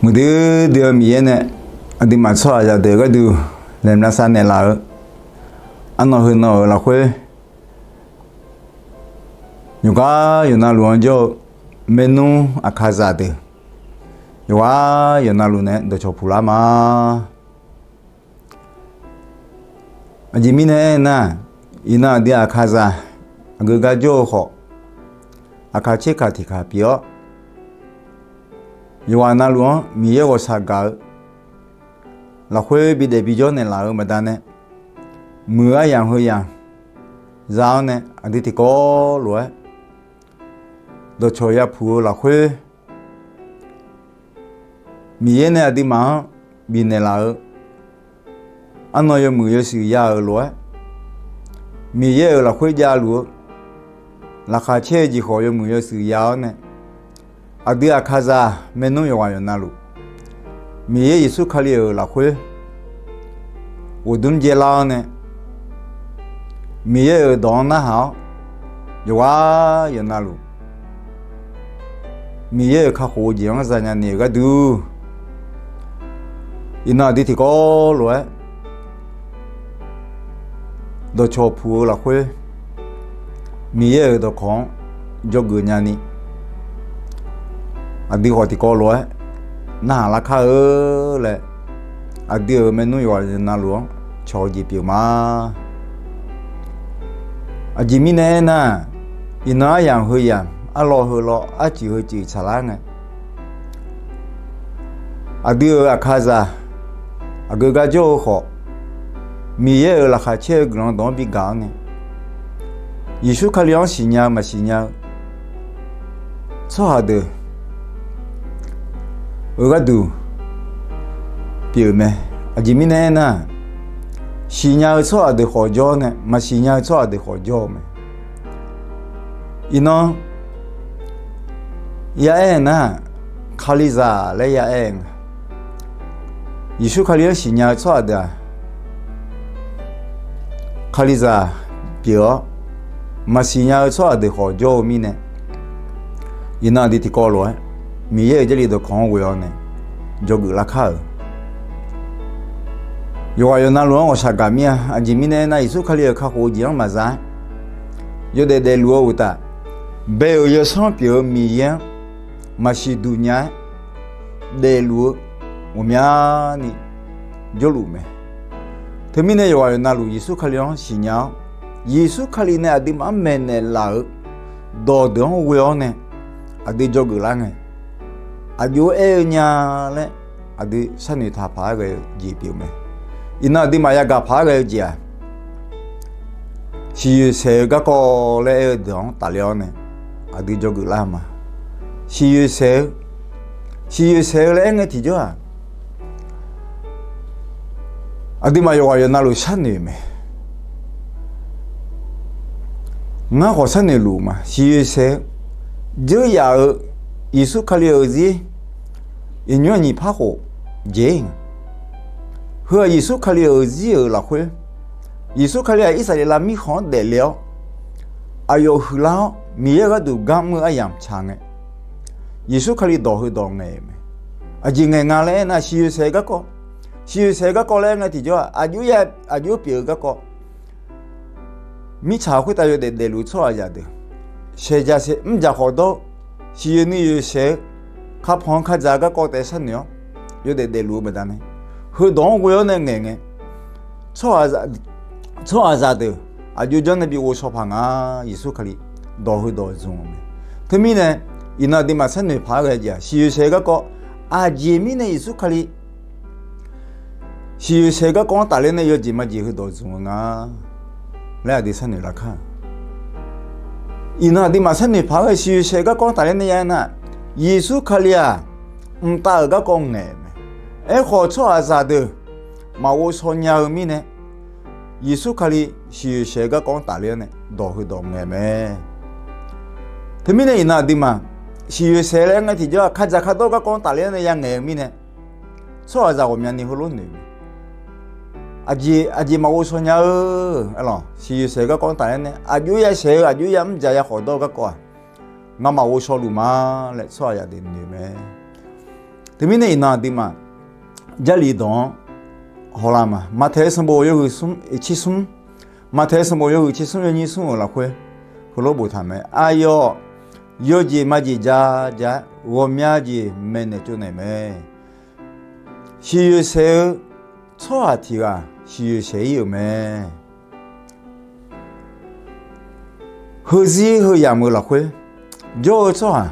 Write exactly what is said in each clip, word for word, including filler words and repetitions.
Uqduq dui-eu Miqyaer nae aqduimaf tsawrhaqzaq deuq gharduq laeqhmq lavsav naeqlaf-eu arnan heu nan-euq lafkhoer, yawqghaq yawqnavluf-anr jawr-eu maernmr aqkaqzaq deuq, yawqghaq yawqnavluf nae dawqcawq puq lar ma. Aqjeq mirnae aernar, iqnan aqdui aqkaqzaq aqgeu gar jawr-eu khawf, aqkaq tserkaq tiqkaq pyeuf-awr, yawqghaq navluf-anr Miqyaer ghawqshaq gaq-eu lafkhoer bidaef bijawr naeqlaf-eu baqdanae, muiq-eu aryamq heu yamq za-awr nae aqdui tiqkawv lof-aer dawqcawq yapuq-eu lafkhoer, Miqyaer nae aqduimaf-anr bifnaeq laf-eu arnan yawmuiq yawshuif ya-euq lof-aer, Miqyaer-euq lafkhoer javluf-eu laqkhaq caer-eu jeq khawf yawmuiq yawshuif ya-awr nae, aqdui aqkaqzaq maernmr yawqghaq yawqnavluf, Miqyaer Yeqsur Kali-euq lafkhoer ghofdmr jaelar-awr nae, Miqyaer-euq dawq-anr narhaq-awr, yawqghaq yawqnavluf Miqyaer-euq kakhof-eu jeq-anr zanya ni-euq gharduq, iqnan aqdui tiqkawv lof-aer dawqcawq puq-eu lafkhoer, Miqyaer-euq dawqkawq-anr dzawgeuf nyani, aqdui khawf tiqkawv lof-aer narhaq lar kar-eu laer, aqdui-euq maernmr yawqghaq navluf-anr cawq-eu jeq pyeuf ma. Aqjeq mirnae aernar, iqnan aryamq heu yamq, arlawr heu lawr, arcuif heu cuif tsaqlar ngae, aqdui-euq aqkaqzaq aqgeu gar jawr-eu khawf, Miqyaer-euq laqkhaq caer-eu guiqlanq dawq-anr bigaq-awr nae, Yeqsur Kali-anr siqnya-eu maqsiq nya-eu tsawrhaq deuq-euq gharduq pyeuf-eu mae. Aqjeq mirnae aernar, siqnya-eu tsawrhaq deuq khawf jawr nae, maqsiq nya-eu tsawrhaq deuq khawf jawr-eu mae. Iqnan ya aer nar, Kalizaq laer ya aer nga. Yeqsur Kali-anr siqnya-eu tsawrhaq deuq-aq, Kalizaq pyeuf-awr, maqsiq nya-eu tsawrhaq deuq khawf jawr-eu mirnae, iqnan aqdui tiqkawv lof-aer Miqyaer-euq Jarlif dawqkawq-anr ghoe-awr nae dzawgeuf lar kar-euq. Yawqghaq yawqnavluf-anr ghawqshaq gaq mir-a. Aqjeq mirnae aernar, Yeqsur Kali-euq kakhof-eu jeq-anr maqza-aer, yawdaef daefluf-eu uqtaf, bae-euq yawsanr pyeuf-eu Miqyaer-anr maqsiq duq nya-aer daefluf-eu ghawqmyani jawrluf mae. Teumirnae yawqghaq yawqnavluf Yeqsur Kali-anr siqnya-awr, Yeqsur Kali nae aqduimaf-anr maeqnaeq laf-euq dawqdeuq-anr ghoe-awr nae aqdui dzawgeuf lar ngae, aqjox-aer aer-eu nya laer aqdui sharnoeq taq paq-aer ghae-eu jeq pyeuf mae. Iqnan aqduimaf yagaq paq-aer ghae-eu jeq-aq, siqyoeq saeq-eu garkawv laer aer-eu deuq-anr tafler-awr nae aqdui dzawgeuf lar ma. Siqyoeq saeq-eu, siqyoeq saeq-eu laer aer ngae tiqjawr-aq, aqduimaf yawqghaq yawqnavluf sharnoeq mae. Ngar khawf sharnoeq luf ma. Siqyoeq saeq-eu, dzeur yaf-eu Yeqsur Kali-euq zir iqnymr aqnyir par khof jeq-ir nga. Heu-aq Yeqsur Kali-euq zir-euq lafkhoer, Yeqsur Kali-aq Irsaqleqlav mirkhanq-anr daefle-awr, aqyawf huiqlar-awr Miqyaer gharduq gar mr-eu aryamq tsaq ngae, Yeqsur Kali dawq heudawq ngaeq-euq mae. Aqjeq ngaeq nga laer aernar, siqyoeq saeq-eu garkawv, siqyoeq saeq-eu garkawv laer aer ngae tiqjawr-aq, aqjox-aer, aqjox pyeuf-eu garkawv, mirtsaq khoertav yawdaef daefluf-eu tsawrhaqzaq deuq, saeqdzaq saeq mrdzaq khawf dawr-eu, siqyoeq nuiyoeq saeq-eu, kapan-anr kadzaq-eu garkawv taef sharnoeq-awr yawdaef daefluf-eu baqdanae, heudawq-anr ghoe-awr nae ngaeq ngae, tsawrhaqzaq deuq aqjox janr nae bi ghovshaw paq nga. Yeqsur Kali dawq heudawq zmq-eu mae. Teumirnae, iqnan aqduimaf sharnoeq paq-aer ghae jeq-aq, siqyoeq saeq-eu garkawv, aqjeq mirnae Yeqsur Kali siqyoeq saeq-eu garkawv-anr tafler nae yawjeq majeq heudawq zmq-eu nga laer aqdui sharnoeq lar kar-eu. Iqnan aqduimaf sharnoeq paq-aer ghae siqyoeq saeq-eu garkawv-anr tafler nae ya aernar, Yeqsur Kali-aq mqtav-euq garkawv ngaeq mae. Aerkhawf tsawrhaqzaq deuq maqghovshaw nya-eu mirnae, Yeqsur Kali siqyoeq saeq-eu garkawv-anr tafler-awr nae dawq heudawq ngaeq mae. Teumirnae iqnan aqduimaf siqyoeq saeq laer aer ngae tiqjawr-aq, kadzaq kardawr garkawv-anr tafler-awr nae ya ngaeq-eu mirnae, tsawrhaqzaq ghawqmyani heulof noeq mae. Aqjeq, aqjeq maqghovshaw nya-eu, siqyoeq saeq-eu garkawv-anr tafler nae aqjox ya saeq-eu, aqjox ya mrdzaq ya khawf dawr-eu garkawv-aq, ngamaf ghovshaw luf ma laer tsawrhaqzaq deuq noeq mae. Teumirnae iqnan aqduimaf Jarlif dawq-anr hawlar ma. Maqtaeq sanqbof yawhuiq smr, tser smr, Maqtaeq sanqbof yawhuiq tser smr yawnyir smr-euq lafkhoer heulof boftaq mae. Aqyawf yawjeq majeq ja ja-aer ghawqmya jeq maeqnaeq tsovnaeq mae. Siqyoeq saeq-eu tsawrhaq tiq ghaq siqyoeq saeq-ir-euq mae. Heuzir heuyamq-euq lafkhoer jawr-eu tsawrhaq,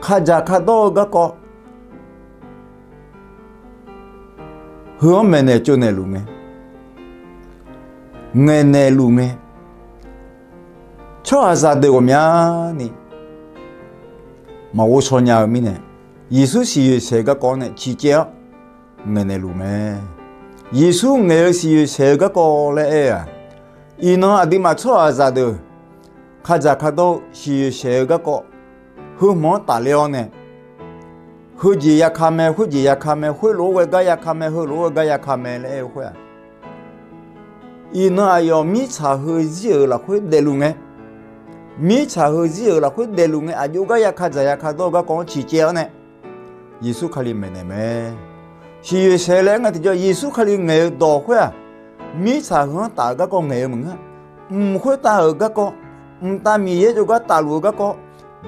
kadzaq kadawr-eu garkawv, heu-anr maeqnaeq tsovnaeq luf ngae, ngaeqnaeq luf ngae, tsawrhaqzaq deuq ghawqmyani maqghovshaw nya-eu mirnae, Yeqsur siqyoeq saeq-eu garkawv-anr nae ciqcaev-awr ngaeqnaeq luf mae. Yeqsur ngaeq-eu siqyoeq saeq-eu garkawv laer aer-aq, iqnan aqduimaf tsawrhaqzaq deuq kadzaq kadawr-eu siqyoeq saeq-eu garkawv, heu hmq-anr tafler-awr nae, heujeq yaka mae, khoerjeq yaka mae, khoerlof-aer ghae gar yaka mae, heulof-aer ghae gar yaka mae laer aer-eu khoer-aq, iqnan aqyawf mirtsaq heuzir-euq lafkhoer daefluf ngae, mirtsaq heuzir-euq lafkhoer daefluf ngae, aqjox gar yaka dzaq yaka dawr-eu garkawv-anr ciqcaev-awr nae, Yeqsur Kali maeqnaeq mae. Siqyoeq saeq laer aer ngae tiqjawr, Yeqsur Kali ngaeq-eu dawq khoer-aq, mirtsaq heu-anr taf-eu garkawv ngaeq-eu maqngeur-a. Mq khoertav-euq garkawv, mqtav Miqyaer jawrgar tafluf-eu garkawv,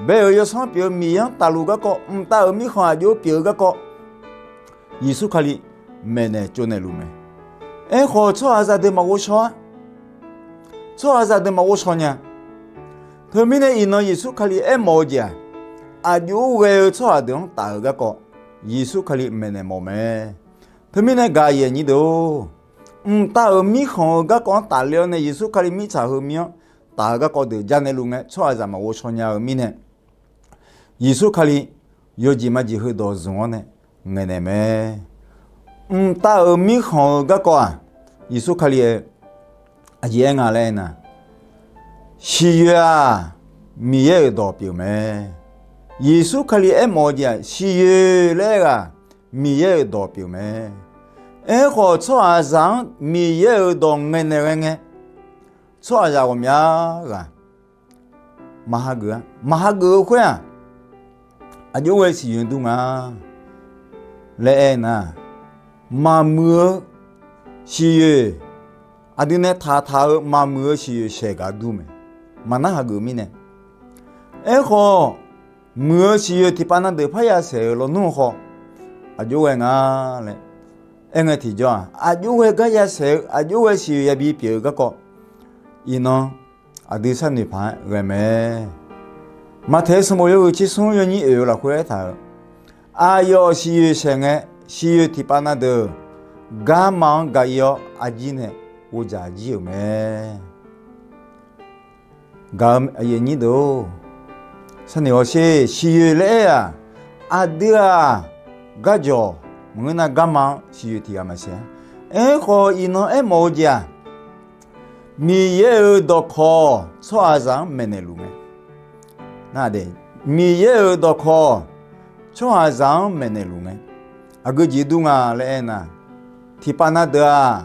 bae-euq yawsanr pyeuf-eu Miqyaer-anr tafluf garkawv, mqtav-euq mirkhanq aqjox pyeuf-eu garkawv, Yeqsur Kali maeqnaeq tsovnaeq luf mae. Aerkhawf, tsawrhaqzaq deuq maqghovshaw-ar. Tsawrhaqzaq deuq maqghovshaw nya. Teumirnae iqnan Yeqsur Kali aermawf-eu jeq-aq, aqjox-aer ghae-eu tsawrhaq deuq-anr taf-euq garkawv, Yeqsur Kali maeqnaeq mawf mae. Teumirnae gaq aqyuif aqnyir deuq-or, mqtav-euq mirkhanq-euq garkawv-anr tafler-awr nae Yeqsur Kali mirtsaq heumir-anr taf-eu garkawv deuq janaeq luf ngae, tsawrhaqzaq maqghovshaw nya-eu mirnae, Yeqsur Kali yawjeq majeq heudawq zmq-awr nae ngaeqnaeq mae. Mqtav-euq mirkhanq-euq garkawv-aq, Yeqsur Kali-aer aqjeq aer nga laer aernar, siqyoeq-aq, Miqyaer-euq dawq pyeuf mae. Yeqsur Kali aermawf-eu jeq-aq, siqyoeq laer aer-aq, Miqyaer-euq dawq pyeuf mae. Aerkhawf, tsawrhaqzaq-anr Miqyaer-euq dawq ngaeqnaeq ghae ngae, tsawrhaqzaq ghawqmya ghaq maqhageuf-a. Maqhageuf-eu khoer-aq, aqjox ghae siqyoeq dur nga laer aernar, maqmuiq-eu siqyoeq, aqdui nae taqtaq-eu maqmuiq-eu siqyoeq saeq gaq dur mae. Maqnar hageuf mirnae, aerkhawf, muiq-eu siqyoeq tiqpav na deuq parya saeq-euq lawnmr-eu khawf, aqjox ghae nga laer aer ngae tiqjawr-aq, aqjox ghae garya saeq-eu, aqjox ghae siqyoeq yabi pyeuf-eu garkawv, iqnan aqdui sharnoeq paq-aer ghae mae. Maqtaeq sanqbof yawhuiq tser smr yawnyir oeq-eu lafkhoer aertaq-euq, aqyawf siqyoeq saeq ngae, siqyoeq tiqpav na deuq garma-anr ga-ir-awr arjir nae ghovdzaq jir-euq mae. Gaq-eu aqyuif aqnyir deuq-or, sharnoeq hawsher. Siqyoeq laer aer-aq, aqdui-aq, garjawq maqngeur nar garma-anr siqyoeq tiq ghaq maqsaeq-a. Aerkhawf, iqnan aermawf-eu jeq-aq, Miqyaer-euq dawqkawq tsawrhaqzaq-anr maeqnaeq luf ngae, Miqyaer-euq dawqkawq tsawrhaqzaq-anr maeqnaeq luf ngae, aqgeu jeq dur nga laer aernar, tiqpav na deuq-aq,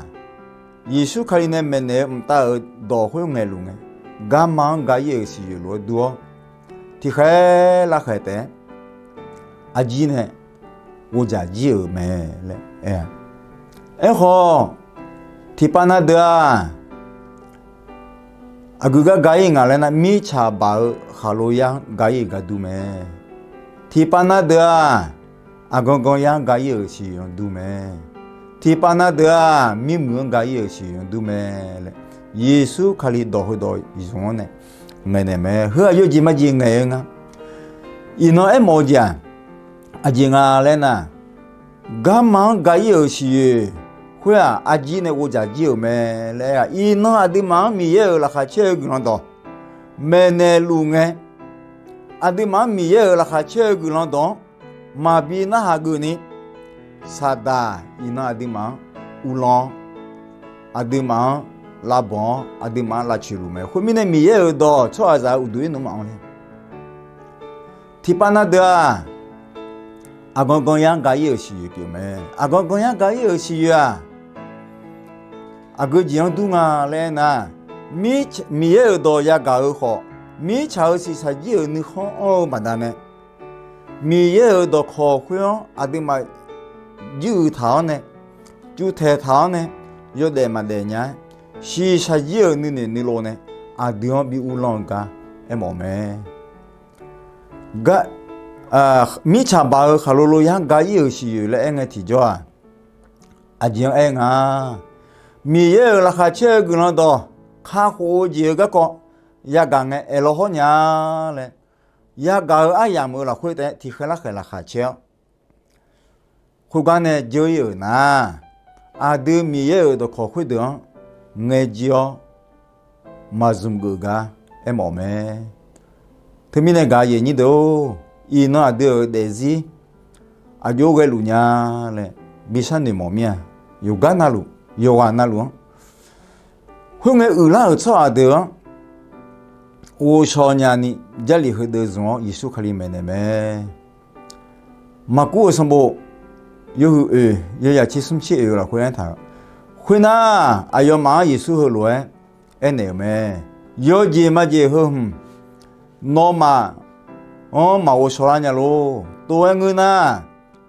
Yeqsur Kali nae maeqnaeq-eu mqtav-euq dawq khoer ngaeqluf ngae, garma-anr ga-ir-euq siqyoeq lof-aer dur-awr, tiqkhaer lavkhaeq taef-aer arjir nae ghovdzaq jir-euq mae laer aer-a. Aerkhawf, tiqpav na deuq-aq, aqgeu gar ga-ir nga laer nar, mirtsaq baq-eu khaqlo yar-anr ga-ir-euq gar dur mae. Tiqpav na deuq-aq, aqgan gan yar-anr ga-ir-euq siqyoeq-anr dur mae. Tiqpav na deuq-aq, mirmuiq-anr ga-ir-euq siqyoeq-anr dur mae laer, Yeqsur Kali dawq heudawq zmq-anr nae ngaeqnaeq mae. Heu-aq yawjeq majeq ngaeq-eu nga. Iqnan aermawf-eu jeq-aq, aqjeq nga laer nar, garma-anr ga-ir-euq siqyoeq khoer-aq, arjir nae ghovdzaq jir-euq mae laer aer-aq, iqnan aqduimaf-anr Miqyaer-euq laqkhaq caer-eu guiqlanq dawq maeqnaeq luf ngae, aqduimaf-anr Miqyaer-euq laqkhaq caer-eu guiqlanq dawq-anr maqbi narhaq geuf ni, Saqdaq iqnan aqduimaf-anr uvlanr-awr, aqduimaf-anr lavbanq-awr, aqduimaf-anr lavcoeq luf mae. Khoermirnae, Miqyaer-euq dawq tsawrhaqzaq-eu uqduq-ir nmr maqanr le. Tiqpav na deuq-aq, aqgan gan yar-anr ga-ir-euq siqyoeq pyeuf mae. Aqgan gan yar-anr ga-ir-euq siqyoeq-aq, aqgeu jeq-anr dur nga laer aernar, Miqyaer-euq dawq yagaq-eu khawf, mirtsaq-euq shiqshaq jir-euq nuikhanr anr-eu baqdanae, Miqyaer-euq dawqkawq khoer-anr aqduimaf juiruiq taq-awr nae, cuvtaeq taq-awr nae, yawdaef maqdaef nya-aer, shiqshaq jir-euq nuinoeq nuilov nae, aqdui-anr bi uvlanr-eu gar aermawf-eu mae. Mirtsaq baq-eu khaqlo lo yar-anr ga ir-euq siqyoeq laer aer ngae tiqjawr-aq, aqjeq-anr aer nga. Miqyaer-euq laqkhaq caer-eu guiqlanq dawq kakhof-eu jeq-eu garkawv yagaq ngae aerlaw hawr nya laer, yagaq-eu aryamq-euq lafkhoer taef-aer tiqkhaeq larkhaeq laqkhaq caer-awr, khoergar nae dzeur ir-euq nar, aqdui Miqyaer-euq dawqkawq khoerdeuq-anr ngaejir-awr maqzmq geuf gar aermawf mae. Teumirnae gaq-eu aqyuif aqnyir deuq-or, iqnan aqdui-euq daefzir aqjox ghaeluf nya laer bi sharnoeq mawf mir-a. Yawqgar navluf, yawqghaq navluf-anr, khoerngae uiqlar-euq tsawrhaq deuq-anr ghovshaw nyani, Jarlif heudeuq zmq-awr Yeqsur Kali maeqnaeq mae. Maqkuv-euq sanqbof yawhuiq oeq, yawyaq tser smr tser oeq-eu lafkhoer aertaq-euq, khoernar, aqyawfmaf-anr Yeqsur heulof-aer aernaeq-euq mae. Yawjeq majeq heu hmq nawmaf-anr maqghovshaw lar nya lor. Tov-aer ngeur nar,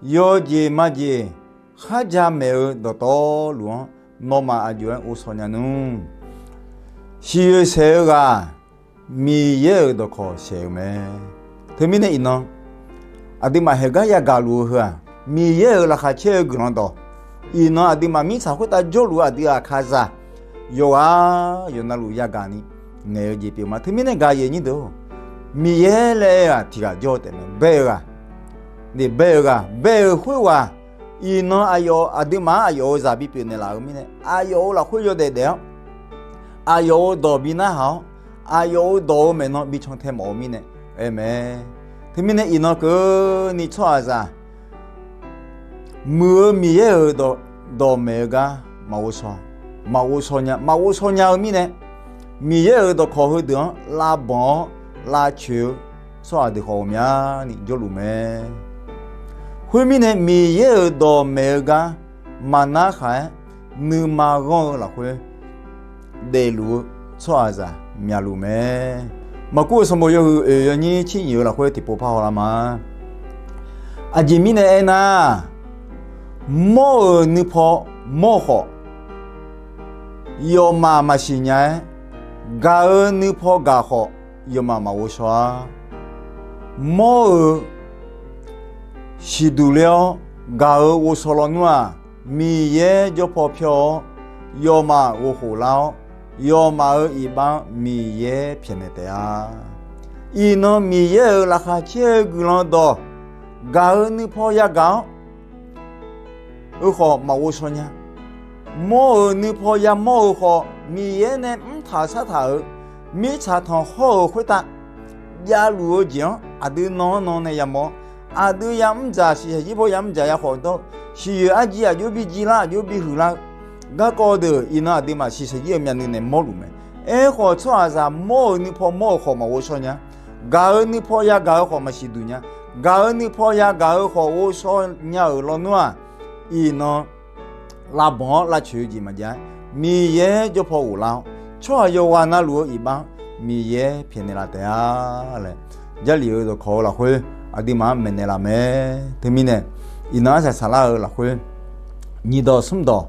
yawjeq majeq kharja maeq-eu dawqtawvluf-anr nawmaf aqjox-aer ghovshaw nya nmr. Siqyoeq saeq-eu ghaq, Miqyaer-euq dawqkawq saeq-eu mae. Teumirnae iqnan, aqduimaf haeqgar yagaq luf-eu heu-aq, Miqyaer-euq laqkhaq caer-eu guiqlanq dawq, iqnan aqduimaf mirtsaq khoertav jawrluf-eu aqdui-aq kazaq, yawqghaq yawqnavluf yagaq ni ngaeq-eu jeq pyeuf ma. Teumirnae gaq-eu aqyuif aqnyir deuq-or, Miqyaer laer aer-aq tiq ghaq jawr-eu taef mae. Bae-eu ghaq, bae-eu ghaq, bae-euq khoerghaq, iqnan aqyawf aqduimaf-anr aqyawf-euq zaq bipyeuf naeqlaf-eu mirnae, aqyawf-euq lafkhoer yawdaef daef-awr, aqyawf-euq dawq bi narhaq-awr, aqyawf-euq dawq-euq maeqnan bi cantae mawf-eu mirnae aer mae. Teumirnae iqnan keuvni tsawrhaqzaq muiq-eu Miqyaer-euq dawq, dawqmaeq-eu gar maqghovshaw, maqghovshaw nya, maqghovshaw nya-eu mirnae, Miqyaer-euq dawqkawq heudeuq-anr lavbanq-awr lavcoeq-eu tsawrhaq deuq khawf ghawqmyani jawrluf mae. Khoermirnae, Miqyaer-euq dawqmaeq-eu gar maqnar khaq-aer, nuima ghanr-eu lafkhoer daefluf-eu tsawrhaqzaq myaqluf mae. Maqkuv-euq sanqbof yawhuiq oeq yawnyir tser nyiq-eu lafkhoer tiqpov parhaw lar ma. Aqjeq mirnae aernar, mawr-euq nuipaw mawr-eu khawf, yawfmaf maqsiq nya-aer, gaq-euq nuipaw gaq khawf, yawfmaf maqghovshaw-ar. Mawr-euq siqduq ler-awr gaq-euq ghovshaw lawnmr-aq, Miqyaer jawr paw pyawr-awr, yawfmaf ghovkhof lar-awr, yawfmaf-euq iqbax-anr Miqyaer pyaeqnaeq taef-a. Iqnan Miqyaer-euq laqkhaq caer-eu guiqlanq dawq, gaq-euq nuipaw yagaq-awr, eu khawf maqghovshaw nya. Mawr-euq nuipaw yamawr-eu khawf, Miqyaer nae mrtaq shartaq-euq mirtsaq tanqkhawr-euq khoertav javluf-eu jeq-anr aqdui nan-anr nan nae yamawr-awr, aqdui yamr dzaq siqshaq jir paw yamr dzaq ya khawf dawr-eu, siqyoeq arjir aqjox bi jir lar, aqjox bi huiq lar-eu garkawv deuq iqnan aqduimaf siqshaq jir-eu myavnuiv nae mawrluf mae. Aerkhawf, tsawrhaqzaq mawr-euq nuipaw mawr-eu khawf maqghovshaw nya. Gaq-euq nuipaw yagaq-eu khawf maqsiq duq nya. Gaq-euq nuipaw yagaq-eu khawf ghovshaw nya-euq lawnmr-aq, iqnan lavbanq-awr lavcoeq-eu jeq maqjav-aer, Miqyaer jawr paw ghoflar-awr, tsawrhaq yawqghaq navluf-eu iqbax-anr Miqyaer pyaeqnaeq laf taef-a laer, Jarlif-euq dawqkawq-eu lafkhoer aqduimaf-anr maeqnaeq laf mae. Teumirnae, iqnan arsaq saqlar-eu lafkhoer nyiq dawq smr dawq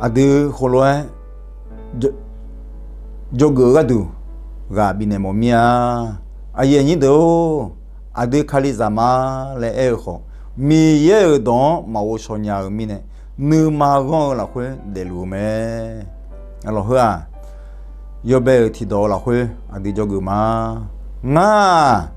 aqdui khoerlof-aer jawrgeuf-eu gharduq ghaq bifnaeq mawf mir-a. Aqyuif aqnyir deuq-or, aqdui Kalizaq ma laer aer-eu khawf, Miqyaer-euq dawq-anr maqghovshaw nya-eu mirnae, nuima ghanr-eu lafkhoer daefluf-eu mae. Lawq heu-aq, yawbae-euq tiqdawq-eu lafkhoer aqdui jawrgeuf ma. Ngar-aq,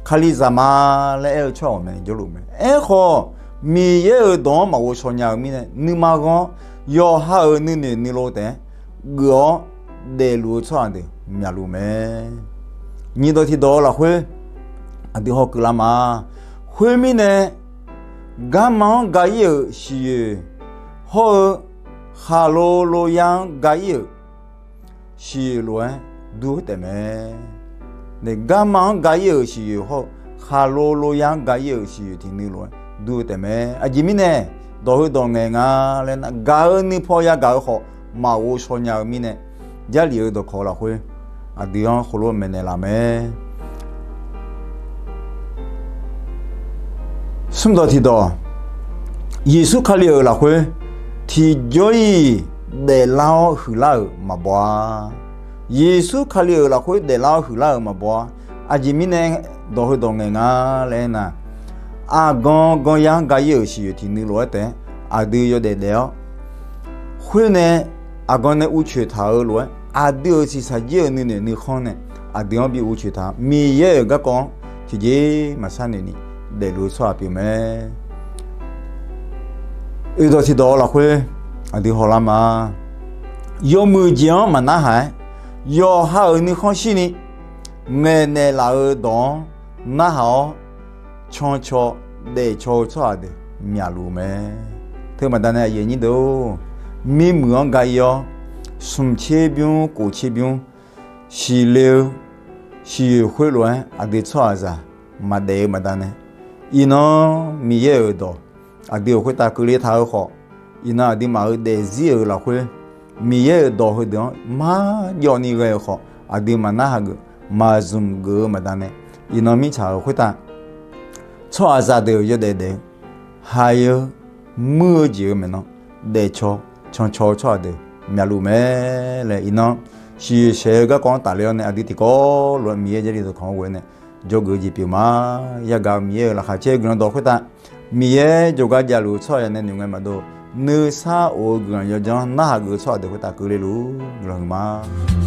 Kalizaq ma laer aer-eu tsawrhaq ghawqmyani jawrluf mae. Aerkhawf, Miqyaer-euq dawq-anr maqghovshaw nya-eu mirnae, nuima ghanr-awr, yawqha-euq nuinoeq nuilov taef-aer geuf-awr daefluf-eu tsawrhaq deuq myaqluf mae. Nyiq dawq tiqdawq-eu lafkhoer aqdui hawkeuv lar ma. Khoermirnae, garma-anr ga ir-euq siqyoeq hawr-eu, khaqlo lo yar-anr ga ir-euq siqyoeq lof-aer dur-eu taefmae. Garma-anr ga ir-euq siqyoeq hawr-eu, khaqlo lo yar-anr ga ir-euq siqyoeq tiq nuiv lof-aer dur-eu taefmae. Aqjeq mirnae dawq heudawq ngaeq nga laer nar, gaq-eu nuipaw yagaq-eu khawf maqghovshaw nya-eu mirnae, Jarlif-euq dawqkawq lafkhoer aqdui-anr khoerlof maeqnaeq laf mae. Smrdawq tiqdawq, Yeqsur Kali-euq lafkhoer tiqjawr-iq daeflar-awr huiqlar-euq maqbaw-a. Yeqsur Kali-euq lafkhoer daeflar-awr huiqlar-euq maqbaw-a. Aqjeq mirnae dawq heudawq ngaeq nga laer aernar, aqgan ganya-anr ga-ir-euq siqyoeq tiq nuiv lof-aer taef-aer aqdui yawdaef daef-awr, khoernae aqgan nae uvcoeq taq-eu lof-aer aqdui-euq shiqshaq jir-euq nuinoeq nuikhanr nae aqdui-anr bi uvcoeq taq-a. Miqyaer-euq garkawv-anr tiqjeq maqsar noeq ni daefluf-eu tsawrhaq pyeuf mae. Oeqdawq tiqdawq-eu lafkhoer aqdui hawlar ma. Yawmuiq jeq-anr maqnarhaq-aer, yawqha-euq nuikhanr shirni ngaeqnaeq laf-eu dawq-anr narhaq-awr, cancaw daefcaw-eu tsawrhaq deuq myaqluf mae. Teubaqda nae aqyuif aqnyir deuq-or, mirmuiq-anr ga-ir-awr, smq tser bymr kof tser bymr siqle-eu siqyoeq khoerlof-aer aqdui tsawrhaqzaq maqdaef-eu baqdanae, iqnan Miqyaer-euq dawq aqdui-euq khoertav keuvle taq-eu khawf, iqnan aqduimaf-euq daefzir-euq lafkhoer Miqyaer-euq dawq heudeuq-anr marjawv ni ghae-eu khawf, aqdui maqnar hageuf maqzmq geuf-eu baqdanae, iqnan mirtsaq-euq khoertav tsawrhaqzaq deuq yawdaef daef-eu, haiq-eu muir-eu jeq-eu maeqnan daefcaw cancaw-eu tsawrhaq deuq myaqluf mae laer iqnan siqyoeq saeq-eu garkawv-anr tafler-awr nae aqdui tiqkawv lof-aer Miqyaer Jarlif dawqkawq-anr ghoe-awr nae jawrgeuf jeq pyeuf ma. Yagaq-euq Miqyaer-euq laqkhaq caer-eu guiqlanq dawq khoertav, Miqyaer jawrgar javluf-eu tsawrhaq yaq nae noeq ngae maqdov, nuisar of-eu guiqlanq yawdzanr narhaq geuf-eu tsawrhaq deuq khoertav keuvle luf guiqlanq huiq ma.